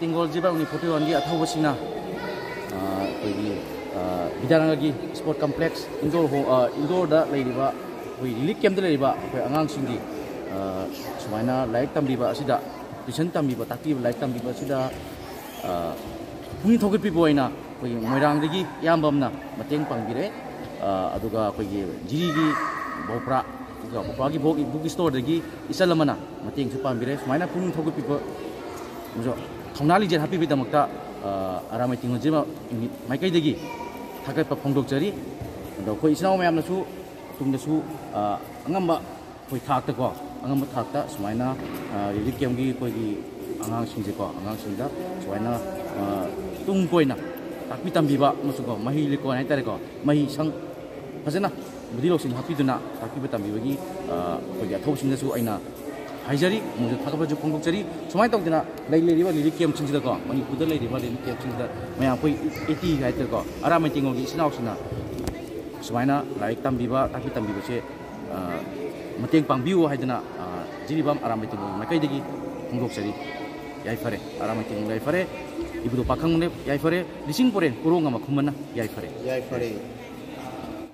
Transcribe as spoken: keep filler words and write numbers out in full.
ꯇꯦꯡꯒꯣꯜ ꯖꯤꯔꯤ buy one forty ꯋꯥꯟꯒꯤ ꯑꯊꯧꯕꯁꯤꯡꯅ, ꯑ, ꯑꯩꯈꯣꯏꯒꯤ, ꯑ, ꯕꯤꯗ꯭ꯌꯥꯅꯒꯔꯒꯤ ꯁ꯭ꯄꯣꯔꯠ ꯀꯝꯄ꯭ꯂꯦꯛꯁ ꯏꯟꯗꯣꯔ ꯍꯣ-, ꯑ, ꯏꯟꯗꯣꯔꯗ ꯂꯩꯔꯤꯕ ꯑꯩꯈꯣꯏ ꯔꯤꯂꯤꯐ ꯀꯦꯝꯞꯇ ꯂꯩꯔꯤꯕ ꯑꯩꯈꯣꯏ ꯑꯉꯥꯡꯁꯤꯡꯒꯤ, ꯑ, ꯁꯨꯃꯥꯏꯅ ꯂꯥꯏꯔꯤꯛ ꯇꯝꯕꯤꯕ ꯑꯁꯤꯗ, ꯇ꯭ꯌꯨꯁꯟ ꯇꯝꯕꯤꯕ, ꯇꯥꯛꯄꯤꯕ, ꯂꯥꯏꯔꯤꯛ ꯇꯝꯕꯤꯕ ꯑꯁꯤꯗ, ꯑ, ꯄꯨꯛꯅꯤꯡ ꯊꯧꯒꯠꯄꯤꯕ ꯑꯣꯏꯅ ꯑꯩꯈꯣꯏꯒꯤ ꯃꯣꯏꯔꯥꯡꯗꯒꯤ ꯏꯌꯥꯝꯕ ꯑꯃꯅ ꯃꯇꯦꯡ ꯄꯥꯡꯕꯤꯔꯦ꯫ ꯑ, ꯑꯗꯨꯒ ꯑꯩꯈꯣꯏꯒꯤ ꯖꯤꯔꯤꯒꯤ ꯕꯣꯄ꯭ꯔꯥ, ꯑꯗꯨꯒ ꯕꯣꯄ꯭ꯔꯥꯒꯤ ꯕꯨꯛ, ꯕꯨꯛ ꯁ꯭ꯇꯣꯔꯗꯒꯤ ꯏꯆꯜ ꯑꯃꯅ ꯃꯇꯦꯡꯁꯨ ꯄꯥꯡꯕꯤꯔꯦ꯫ ꯁꯨꯃꯥꯏꯅ ꯄꯨꯛꯅꯤꯡ ꯊꯧꯒꯠꯄꯤꯕ ꯑꯃꯁꯨ ꯊꯧꯅꯥ ꯂꯤꯡꯖꯦꯜ ꯍꯥꯞꯄꯤꯕꯒꯤꯗꯃꯛꯇ, ꯑ, ꯑꯔꯥꯃꯩ ꯇꯦꯡꯒꯣꯜ ꯖꯤꯔꯤ ꯕꯥꯏ ꯋꯥꯟ ꯃꯥꯏꯀꯩꯗꯒꯤ ꯊꯥꯒꯠꯄ ꯐꯣꯡꯗꯣꯛꯆꯔꯤ꯫ ꯑꯗꯣ ꯑꯩꯈꯣꯏ ꯏꯆꯤꯟ ꯏꯅꯥꯎ ꯃꯌꯥꯝꯅꯁꯨ ꯇꯨꯡꯗꯁꯨ, ꯑ, ꯑꯉꯝꯕ ꯑꯩꯈꯣꯏ ꯊꯥꯛꯇꯀꯣ, ꯑꯉꯝꯕ ꯊꯥꯛꯇ ꯁꯨꯃꯥꯏꯅ, ꯑ, ꯔꯤꯂꯤꯐ ꯀꯦꯝꯞꯀꯤ ꯑꯩꯈꯣꯏꯒꯤ ꯑꯉꯥꯡꯁꯤꯡꯁꯦꯀꯣ, ꯑꯉꯥꯡꯁꯤꯡꯗ ꯁꯨꯃꯥꯏꯅ, ꯑ, ꯇꯨꯡ ꯀꯣꯏꯅ ꯇꯥꯛꯄꯤ ꯇꯝꯕꯤꯕ ꯑꯃꯁꯨꯡꯀꯣ, ꯃꯍꯩ ꯂꯩꯀꯣꯜ ꯍꯥꯏꯇꯥꯔꯦꯀꯣ, ꯃꯍꯩ ꯁꯪ ꯐꯖꯅ ꯕꯨꯙꯤ ꯂꯧꯁꯤꯡ ꯍꯥꯞꯄꯤꯗꯨꯅ ꯇꯥꯛꯄꯤꯕ ꯇꯝꯕꯤꯕꯒꯤ, ꯑ, ꯑꯩꯈꯣꯏꯒꯤ ꯑꯊꯧꯕꯁꯤꯡꯗꯁꯨ ꯑꯩꯅ ꯍꯥꯏꯖꯔꯤ, ꯃꯣꯏꯁꯨ ꯊꯥꯒꯠꯄꯁꯨ ꯐꯣꯡꯗꯣꯛꯆꯔꯤ꯫ ꯁꯨꯃꯥꯏꯅ ꯇꯧꯗꯅ ꯂꯩ-, ꯂꯩꯔꯤꯕ ꯔꯤꯂꯤꯐ ꯀꯦꯝꯞꯁꯤꯡꯁꯤꯗꯀꯣ, ꯃꯅꯤꯄꯨꯔꯗ ꯂꯩꯔꯤꯕ ꯔꯤꯂꯤꯐ ꯀꯦꯝꯞꯁꯤꯡꯁꯤꯗ ꯃꯌꯥꯝ ꯑꯩꯈꯣꯏ ꯑꯩꯠꯇꯤ ꯍꯥꯏꯇꯥꯔꯦꯀꯣ, ꯑꯔꯥꯃꯩ ꯇꯦꯡꯒꯣꯜꯒꯤ ꯏꯆꯤꯟ ꯏꯅꯥꯎꯁꯤꯡꯅ ꯁꯨꯃꯥꯏꯅ ꯂꯥꯏꯔꯤꯛ ꯇꯝꯕꯤꯕ, ꯇꯥꯛꯄꯤ ꯇꯝꯕꯤꯕꯁꯦ, ꯑ, ꯃꯇꯦꯡ ꯄꯥꯡꯕꯤꯌꯨ ꯍꯥꯏꯗꯅ, ꯑ, ꯖꯤꯔꯤꯕꯥꯝ ꯑꯔꯥꯃꯩ ꯇꯦꯡꯒꯣꯜ ꯃꯥꯏꯀꯩꯗꯒꯤ ꯐꯣꯡꯗꯣꯛꯆꯔꯤ꯫ ꯌꯥꯏꯐꯔꯦ, ꯑꯔꯥꯃꯩ ꯇꯦꯡꯒꯣꯜ ꯌꯥꯏꯐꯔꯦ, ꯏꯕꯨꯙꯧ ꯄꯥꯈꯪꯕꯅ ꯌꯥꯏꯐꯔꯦ, ꯂꯤꯁꯤꯡ ꯄꯣꯔꯦꯟ ꯀꯣꯔꯣꯡ ꯑꯃ ꯈꯨꯃꯟꯅ ꯌꯥꯏꯐꯔꯦ꯫ ꯌꯥꯏꯐꯔꯦ꯫